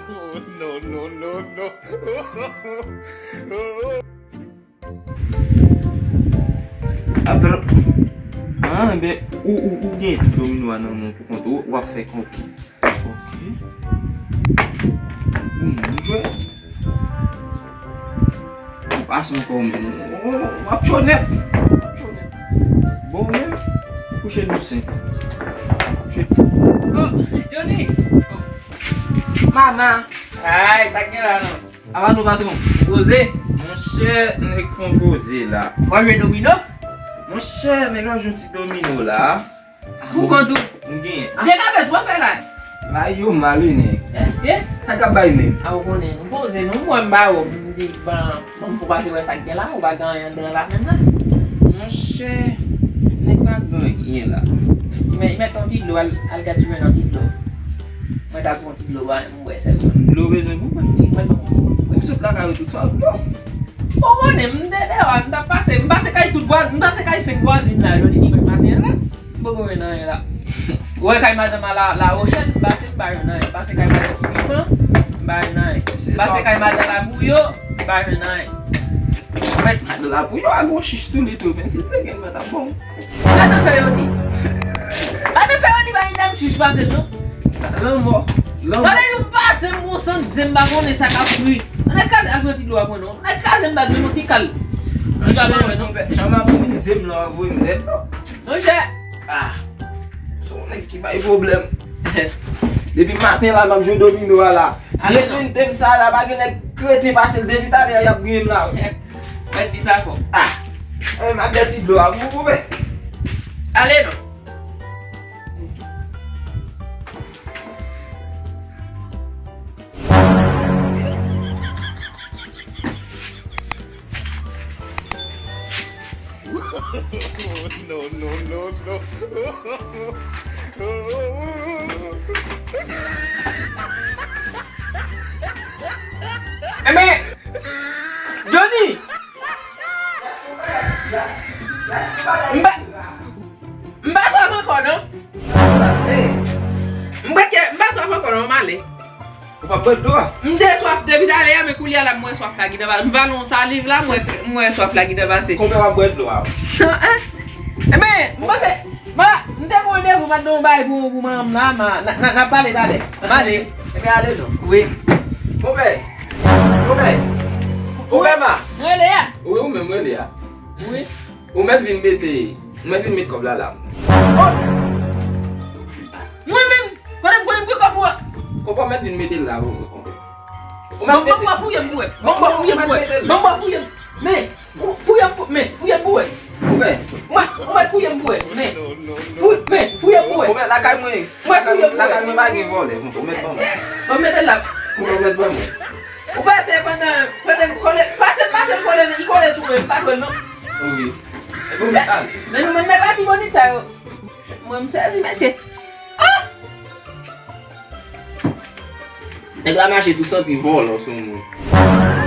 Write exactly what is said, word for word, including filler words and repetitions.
Oh, no, no, no, no. Apre, ah, enben, ou, ou, ou gen domino a nan men w pou kont ou, w ap fè konkou. Ok. Ou menm jwe. Ou pase ankò ou menm. Ou, ou, w ap tchonnen. W ap tchonnen. Bon, ou menm, kouche dousen. Kouche. Oh, Johnny. Mama. Ay, sa k gen la non? Apa nou patwon? Poze. Monchè, nèg fè yon poze la. W ap jwe domino? Monchè, nèg ap jwe yon ti domino la. Pou kont ou. M genyen. Ah. Dega bes w ap fè la. Bay yo mal wi nèg. Mesye. Sa k ap bay menm? A ou konnen, nou poze nou, m wè m ba ou, m di ban, ban m fè w pase wè sa k gen la, ou pa gen anyen anndan la menm la. Monchè, nèg pa gen anyen la. Men, men yon ti dlo, al, al gad si jwenn yon ti dlo. Mwen ta pran ti dlo ba m bwè sèlman. Dlo bezwen pou mwen. Mwen ban m ti dlo. M sot lakay ou tou swa dlo. Ou konnen, m te deyò a, m t ap pase, m pase kay tout vwa, m pase kay senk vwazin la, jodi dimanch maten an la. M poko jwenn anyen la. Ou wè kay madanm a la, la Rochèn, m pase, m pa jwenn anyen. M pase kay madanm Piman, m pa jwenn anyen. M pase kay madanm Labouyo, m pa jwenn anyen. Mèt madanm Labouyo a gon chich sou li tou, men si l te gen mwen t ap bon. Gade fè yo di. Gade fè yo di, pa gen dam chich pase l non. Lanmò, lanmò. Gade yon pase m gon sant zen, m pa konnen sa k ap fri. Ann al kraze, al pran ti dlo a pran non. Ann al kraze m bag, men yon ti kal. Li pa ban mwen non. Jan m ap mize m la, w ap voye m lèd non. Monchè. Ah. Se yon nèg ki bay pwoblèm. Depi maten la, m ap jwe domino a la. Ale non. Depi m sa la, pa gen nèg kreten pase l depi talè a, y ap griyen m la. Mèt di sa fò. Ah. Eh, m ap bwè ti dlo a pou ou, bè. Ale non. No, no, no, no. Enben, Johnny! M pa, m pa swaf ankò non. M pa, m pa swaf ankò non, m ale. Ou pa bwè dlo a? M te swaf depi talè a, men kounye a la m wè swaf la gentan pase. M vale yon saliv la, m wè, m wè swaf la gentan pase. Konbyen w ap bwè dlo a? Enben, m panse, ma, m te gen randevou, m ap di yon bagay pou, pou manman m la, ma, n a, n a, n a pale talè. M ale. Enben ale non. Wi. Konbyen? Konbyen? Konbyen ma? Mwen rele a. Wi, ou menm rele a. Wi. Ou mèt vin mete, ou mèt vin met kòb la la. Oh! Mwen menm, konnen m konnen m gen kòb ou a. Kòb ou mèt vin mete l la, ou, ou. Ou mèt mete. Bon, bon, fouye m pou wè. Bon, bon, fouye m pou wè. Bon, bon, fouye m. Men, fou-, fouye m pou, men, fouye m pou wè. Ou mèt. Mwen, ou mèt fouye m pou wè. Men. Fou-, men, fouye m pou wè. Ou mèt lakay mwen. Mwen fouye m pou wè. Lakay mwen pa gen vòlè. Ou mèt ban mwen. Ou mèt la. Ou mèt ban mwen. Ou pase pandan, pandan kole, pase, pase kole, li kole sou mwen, m pa jwenn non. Wi. Bon, men al. Men nou menm nèg Latibonit sa yo. Mwen m sezi, mesye. Ah! Nèg la mache tou santi vòlò sou moun.